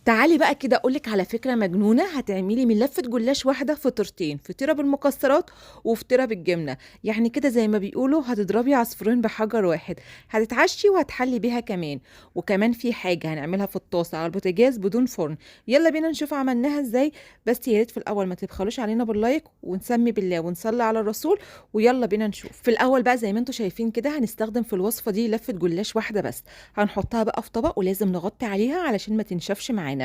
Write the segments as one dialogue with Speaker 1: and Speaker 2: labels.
Speaker 1: تعالي بقى كده اقول لك على فكرة مجنونه، هتعملي من لفه جلاش واحدة فطيرتين، فطيره بالمكسرات وفطيره بالجبنه. يعني كده زي ما بيقولوا هتضربي عصفورين بحجر واحد، هتتعشي وهتحلي بيها كمان. وكمان في حاجة هنعملها في الطاسه على البوتاجاز بدون فرن. يلا بينا نشوف عملناها ازاي. بس يا ريت في الاول ما تبخلوش علينا بال like، ونسمي بالله ونصلي على الرسول، ويلا بينا نشوف. في الاول بقى زي ما انتم شايفين كده هنستخدم في الوصفة دي لفه جلاش واحدة بس، هنحطها بقى في طبق ولازم نغطي عليها علشان ما تنشفش معانا.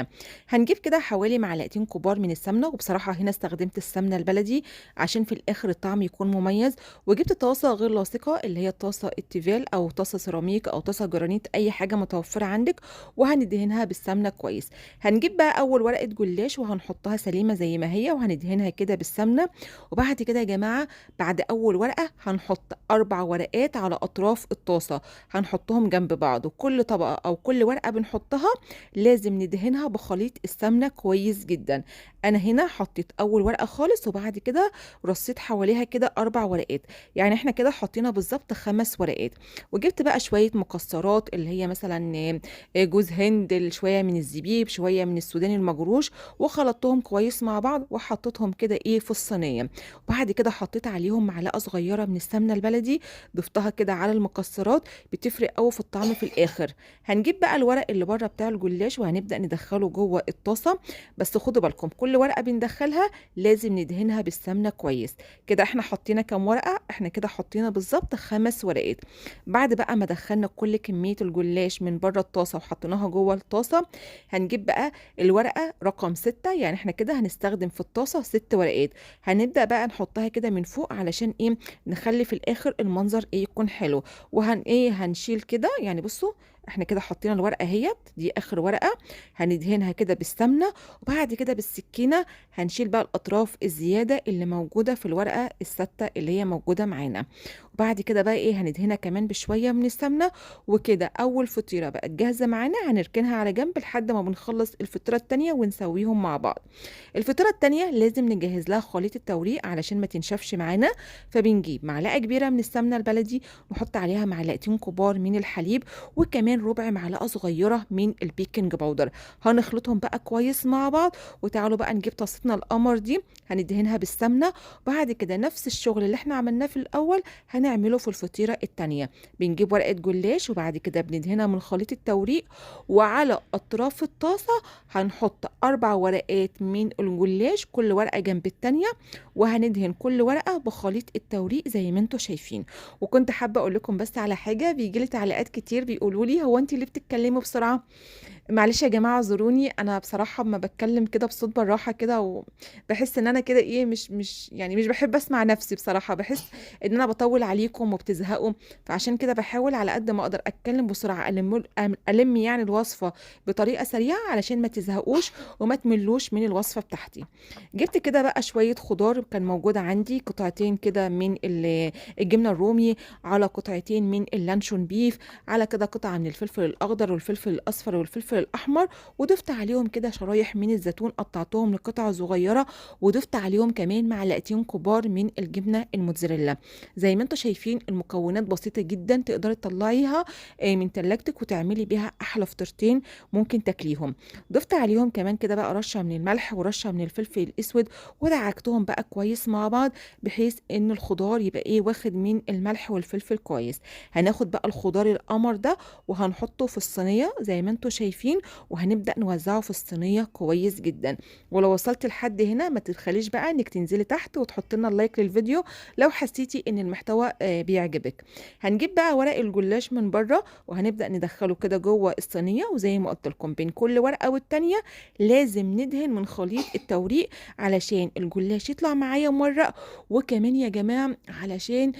Speaker 1: هنجيب كده حوالي معلقتين كبار من السمنة، وبصراحة هنا استخدمت السمنة البلدي عشان في الاخر الطعم يكون مميز. وجبت طاسه غير لاصقه اللي هي الطاسه التيفال او طاسه سيراميك او طاسه جرانيت، اي حاجة متوفرة عندك، وهندهنها بالسمنه كويس. هنجيب بقى اول ورقة جلاش وهنحطها سليمة زي ما هي، وهندهنها كده بالسمنه. وبعد كده يا جماعة بعد اول ورقة هنحط 4 ورقات على اطراف الطاسه، هنحطهم جنب بعض، وكل طبقه او كل ورقة بنحطها لازم ندهنها بخليط السمنة كويس جدا. انا هنا حطيت اول ورقة خالص، وبعد كده رصيت حواليها كده 4 ورقات، يعني احنا كده حطينا بالظبط 5 ورقات. وجبت بقى شوية مكسرات اللي هي مثلا جوز هند، شوية من الزبيب، شوية من السوداني المجروش، وخلطتهم كويس مع بعض وحطيتهم كده في الصينية. وبعد كده حطيت عليهم معلقه صغيرة من السمنة البلدي، ضفتها كده على المكسرات، بتفرق قوي في الطعم في الاخر. هنجيب بقى الورق اللي بره بتاع الجلاش وهنبدا ندخله جوه الطاسه، بس خدوا بالكم كل ورقة بندخلها لازم ندهنها بالسمنه كويس. كده احنا حطينا كام ورقة؟ احنا كده حطينا بالظبط 5 ورقات. بعد بقى ما دخلنا كل كمية الجلاش من بره الطاسه وحطيناها جوه الطاسه، هنجيب بقى الورقة رقم 6، يعني احنا كده هنستخدم في الطاسه 6 ورقات. هنبدا بقى نحطها كده من فوق علشان نخلي في الاخر المنظر يكون حلو. وهن هنشيل كده، يعني بصوا احنا كده حطينا الورقة اهيت، دي اخر ورقة، هندهنها كده بالسمنه، وبعد كده بالسكينة هنشيل بقى الاطراف الزيادة اللي موجودة في الورقة السادسة اللي هي موجودة معانا. وبعد كده بقى هندهنها كمان بشوية من السمنة. وكده اول فطيره بقت جاهزة معانا، هنركنها على جنب لحد ما بنخلص الفطيره التانية ونسويهم مع بعض. الفطيره التانية لازم نجهز لها خليط التوريق علشان ما تنشفش معانا، فبنجيب معلقه كبيرة من السمنة البلدي، نحط عليها معلقتين كبار من الحليب، وكمان ربع معلقه صغيرة من ال baking powder. هنخلطهم بقى كويس مع بعض. وتعالوا بقى نجيب طاستنا القمر دي، هندهنها بالسمنه. وبعد كده نفس الشغل اللي احنا عملناه في الاول هنعمله في الفطيره التانية. بنجيب ورقة جلاش وبعد كده بندهنها من خليط التوريق، وعلى اطراف الطاسه هنحط 4 ورقات من الجلاش، كل ورقة جنب التانية، وهندهن كل ورقة بخليط التوريق زي ما انتم شايفين. وكنت حابة اقول لكم بس على حاجة، بيجي لي تعليقات كتير بيقولوا لي هو انت اللي بتتكلمي بسرعة؟ معلش يا جماعة اعذروني، انا بصراحة ما بتكلم كده بصوت بالراحة كده، وبحس ان انا كده مش مش يعني مش بحب اسمع نفسي بصراحة، بحس ان انا بطول عليكم وبتزهقوا، فعشان كده بحاول على قد ما اقدر اتكلم بسرعة، الم يعني الوصفة بطريقة سريعة علشان ما تزهقوش وما تملوش من الوصفة بتاعتي. جبت كده بقى شوية خضار كان موجود عندي، قطعتين كده من الجبنة الرومي، على قطعتين من اللانشون بيف، على كده قطعه من الفلفل الاخضر والفلفل الاصفر والفلفل الاحمر، وضفت عليهم كده شرايح من الزيتون قطعتهم لقطع صغيرة، وضفت عليهم كمان معلقتين كبار من الجبنة الموتزاريلا. زي ما انتم شايفين المكونات بسيطة جدا، تقدري تطلعيها من تلاجتك وتعملي بيها احلى فطيرتين ممكن تاكليهم. ضفت عليهم كمان كده بقى رشه من الملح ورشه من الفلفل الاسود، ودعكتهم بقى كويس مع بعض بحيث ان الخضار يبقى واخد من الملح والفلفل كويس. هناخد بقى الخضار القمر ده وهنحطه في الصينية زي ما انتم شايفين، وهنبدأ نوزعه في الصينية كويس جدا. ولو وصلت لحد هنا ما تبخليش بقى انك تنزلي تحت وتحطي لنا اللايك للفيديو لو حسيتي ان المحتوى بيعجبك. هنجيب بقى ورق الجلاش من بره وهنبدأ ندخله كده جوه الصينية، وزي ما قلت لكم بين كل ورقة والتانية لازم ندهن من خليط التوريق علشان الجلاش يطلع معايا مورق، وكمان يا جماعة علشان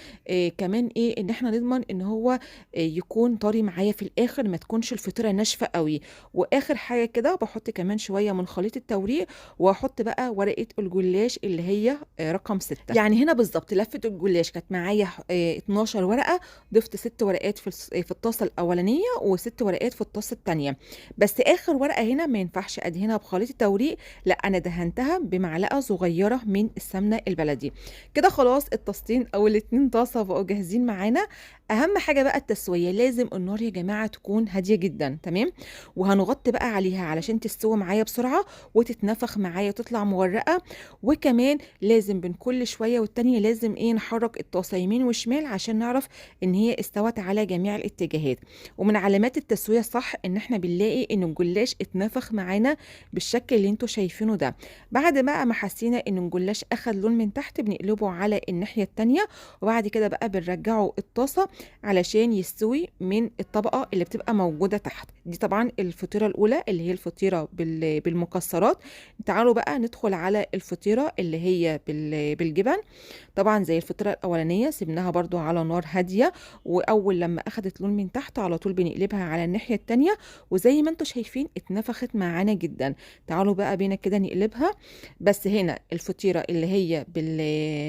Speaker 1: كمان ان احنا نضمن ان هو يكون طري معايا في الاخر، ما تكونش الفطيرة ناشفة قوي. واخر حاجة كده بحط كمان شوية من خليط التوريق، واحط بقى ورقة الجلاش اللي هي رقم 6. يعني هنا بالظبط لفه الجلاش كانت معايا 12 ورقة، ضفت 6 ورقات في الطاسه الاولانية و6 ورقات في الطاسه الثانية. بس اخر ورقة هنا ما ينفعش ادهنها بخليط التوريق، لا انا دهنتها بمعلقه صغيرة من السمنة البلدي. كده خلاص الطاستين او الاتنين طاسه بقوا جاهزين معانا. اهم حاجة بقى التسوية، لازم النار يا جماعة تكون هادية جدا، تمام. وهنغطي بقى عليها علشان تستوي معايا بسرعة وتتنفخ معايا وتطلع مورقه. وكمان لازم بين كل شوية والتانية لازم ايه نحرك الطاسه يمين وشمال عشان نعرف ان هي استوت على جميع الاتجاهات. ومن علامات التسوية الصح ان احنا بنلاقي ان الجلاش اتنفخ معانا بالشكل اللي انتوا شايفينه ده. بعد بقى ما حسينا ان الجلاش اخد لون من تحت بنقلبه على الناحية التانية، وبعد كده بقى بنرجعه الطاسه علشان يستوي من الطبقة اللي بتبقى موجودة تحت. دي طبعا الفطيره الاولى اللي هي الفطيره بالمكسرات. تعالوا بقى ندخل على الفطيره اللي هي بالجبن. طبعا زي الفطيره الاولانية سيبناها برضو على نار هادية، واول لما اخدت لون من تحت على طول بنقلبها على الناحية التانية، وزي ما انتم شايفين اتنفخت معانا جدا. تعالوا بقى بينا كده نقلبها. بس هنا الفطيره اللي هي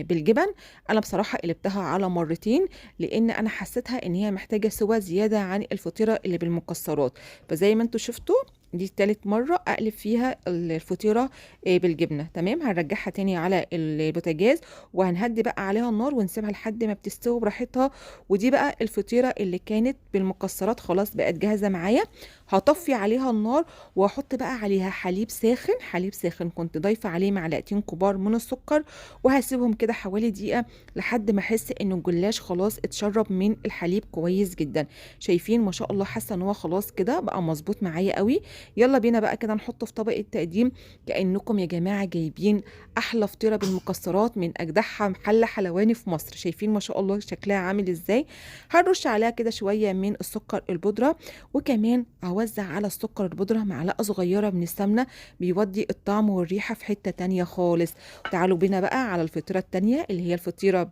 Speaker 1: بالجبن انا بصراحة قلبتها على مرتين، لان انا حسيتها ان هي محتاجه سوا زيادة عن الفطيره اللي بالمكسرات. فزي ما انتم شفتوا دي تالت مرة اقلب فيها الفطيرة بالجبنة، تمام. هنرجعها تاني على البوتاجاز وهنهدي بقى عليها النار ونسيبها لحد ما بتستوي براحتها. ودي بقى الفطيرة اللي كانت بالمكسرات خلاص بقت جاهزة معايا. هطفي عليها النار واحط بقى عليها حليب ساخن، حليب ساخن كنت ضايفة عليه معلقتين كبار من السكر، وهسيبهم كده حوالي دقيقة لحد ما احس ان الجلاش خلاص اتشرب من الحليب كويس جدا. شايفين ما شاء الله، حاسة ان هو خلاص كده بقى مظبوط معايا قوي. يلا بينا بقى كده نحطه في طبق التقديم. كأنكم يا جماعة جايبين أحلى فطيرة بالمكسرات من أجدعها محل حلواني في مصر. شايفين ما شاء الله شكلها عامل إزاي. هنرش عليها كده شوية من السكر البودرة، وكمان هوزع على السكر البودرة معلقة صغيرة من السمنة، بيودي الطعم والريحة في حتة تانية خالص. تعالوا بينا بقى على الفطيرة التانية اللي هي الفطيرة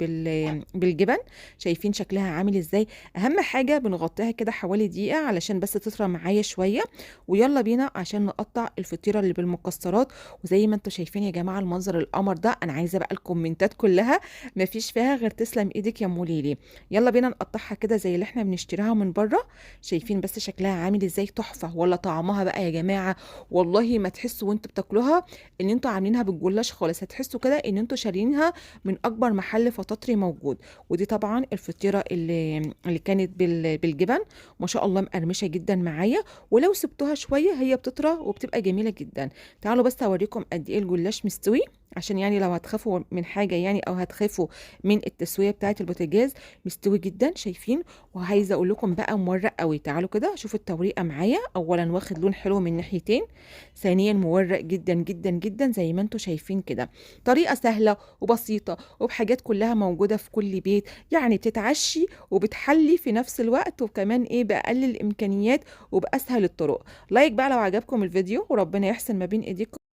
Speaker 1: بالجبن. شايفين شكلها عامل إزاي. أهم حاجة بنغطيها كده حوالي دقيقة علشان بس تطرى معايا شوية. ويلا بينا عشان نقطع الفطيرة اللي بالمكسرات. وزي ما انتم شايفين يا جماعة المنظر القمر ده، انا عايزة بقى الكومنتات كلها مفيش فيها غير تسلم ايدك يا ام ليلي. يلا بينا نقطعها كده زي اللي احنا بنشتريها من بره. شايفين بس شكلها عامل ازاي، تحفة ولا طعمها بقى يا جماعة؟ والله ما تحسوا وانتوا بتاكلوها ان انتوا عاملينها بالجلاش خالص، هتحسوا كده ان انتوا شارينها من اكبر محل فطاطري موجود. ودي طبعا الفطيرة اللي كانت بالجبن، ما شاء الله مقرمشة جدا معايا، ولو سبتوها شوية هي بتطرى وبتبقى جميلة جدا. تعالوا بس اوريكم قد ايه الجلاش مستوي، عشان يعني لو هتخافوا من حاجة يعني او هتخافوا من التسوية بتاعه البوتاجاز، مستوي جدا شايفين. وعايزه اقول لكم بقى مورق قوي. تعالوا كده شوفوا التوريقه معايا. اولا واخد لون حلو من ناحيتين، ثانيا مورق جدا جدا جدا زي ما انتم شايفين كده. طريقه سهلة وبسيطة وبحاجات كلها موجودة في كل بيت، يعني بتتعشي وبتحلي في نفس الوقت، وكمان ايه باقل الامكانيات وباسهل الطرق. like بقى لو عجبكم الفيديو، وربنا يحسن ما بين ايديكم.